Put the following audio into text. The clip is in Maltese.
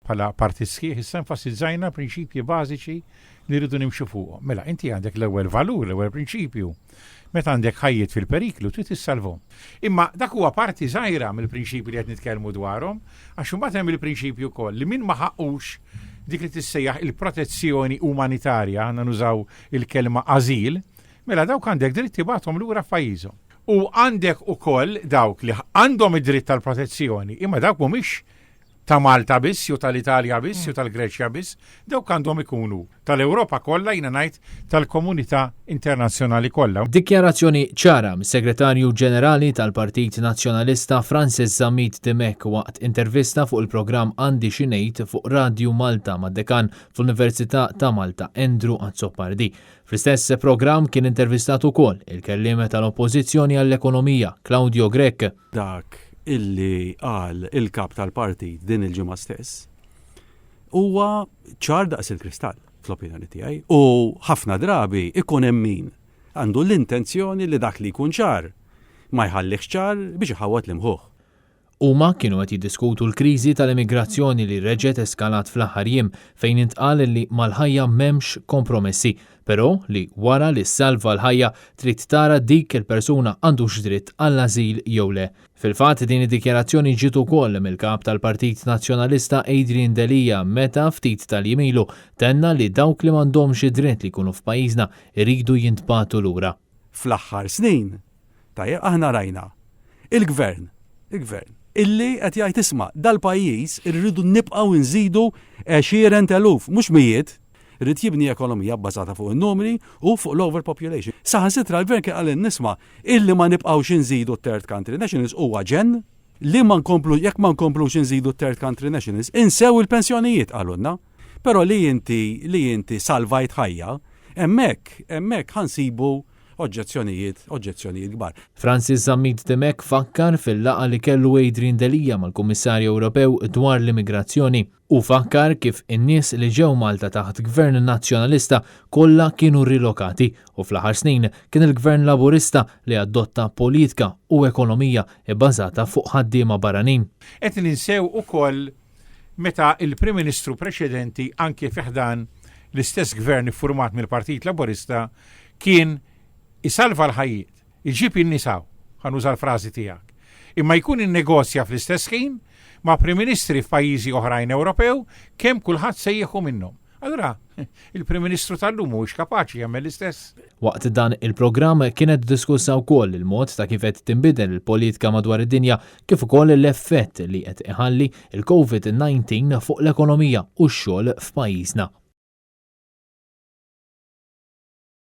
Bħala partit sħiħ issa enfasizzajna prinċipji bażiċi li rridu nimxu fuqhom. Mela, inti għandek l-ewwel valur, l-ewwel prinċipju. Meta għandek ħajjiet fil-periklu, trid issalvhom. Imma dak huwa parti żgħira mill-prinċipji li qed nitkellmu dwarhom, għax imbagħad hemm il-prinċipju wkoll li min ma ħaqqux dik li tissejjaħ il-protezzjoni umanitarja, aħna nużaw il-kelma ażil, mela dawk għandek dritt tibgħathom lura f'pajjiżhom. U għandek ukoll dawk li għandhom id-dritt tal-protezzjoni, imma dawk mhumiex ta' Malta biss, jew tal-Italja biss, jew tal-Greċja biss, dawk għandhom ikunu tal-Ewropa kollha, jiena ngħid tal-komunità internazzjonali kollha. Dikjarazzjoni ċara mis-Segretarju Ġenerali tal-Partit Nazzjonalista Francis Zammit Dimech waqt intervista fuq il-programm Għandi Xi Ngħid fuq Radju Malta mad-Dekan fl-Università ta' Malta Andrew Azzopardi. Fl-istess programm kien intervistat ukoll il-Kelliem tal-Oppożizzjoni għall-Ekonomija Claudio Grech. Dak illi qal il-Kap tal-Partit din il-ġimgħa stess huwa ċar daqs il-kristall fl-opinjoni tiegħi u ħafna drabi ikun hemm min għandu l-intenzjoni li dak li jkun ċar ma jħallihx ċar biex iħawwad l-imħuħ. Huma kienu qed jiddiskutu l-kriżi tal-immigrazzjoni li reġgħet eskalat fl-aħħar jiem fejn intqal li mal-ħajja m'hemmx kompromessi, però li wara li ssalva l-ħajja trid tara dik il-persuna għandux dritt għall-ażil jew le. Fil-fatt din id-dikjarazzjoni ġiet ukoll mill-Kap tal-Partit Nazzjonalista Adrian Delia meta ftit tal-jiem ilu tenna li dawk li m'għandhomx id-dritt li jkunu f'pajjiżna jridu jintbagħtu lura. Fl-aħħar snin Tajjeb, aħna rajna il-gvern, il-gvern, illi qed jgħid isma' dal-pajjiż irridu nibqgħu nżidu għexieren t'eluf, mhux mijiet, irid jibni ekonomija bbażata fuq in-numri u fuq l-overpopulation. Saħansitra l-gvern kien qalilna isma' illi ma nibqgħux inżidu t-third country nationals huwa ġenn, li ma nkomplu jekk ma nkomplux inżidu t-third country nationals insew il-pensjonijiet qalulna. Però li inti li inti salvajt ħajja, hemmhekk hemmhekk ħa nsibu oġġezzjonijiet, oġġezzjonijiet kbar. Francis Zammit Dimech fakkar fil-laqgħa li kellu Adrian Delia mal-Kummissarju Ewropew dwar l-immigrazzjoni. Hu fakkar kif in-nies li ġew Malta taħt Gvern Nazzjonalista kollha kienu rilokati u fl-aħħar snin kien il-Gvern Laburista li adotta politka u ekonomija bbażata fuq ħaddiema barranin. Qed ninsew ukoll meta l-Prim Ministru preċedenti anke fi ħdan l-istess gvern iffurmat mill-Partit Laburista kien isalva l-ħajjiet, iġib in-nies hawn, ħa nuża l-frażi tiegħek, imma jkun innegozja fl-istess ħin ma' Prim Ministri f'pajjiżi oħrajn Ewropew kemm kulħadd se jieħu minnhom. Allura, il-Prim Ministru tal-lum mhuwiex kapaċi jagħmel l-istess? Waqt dan il-programm kienet diskussa wkoll il-mod ta' kif qed tinbidel il-politika madwar id-dinja kif ukoll l-effett li qed iħalli l-Covid-19 fuq l-ekonomija u x-xogħol f'pajjiżna.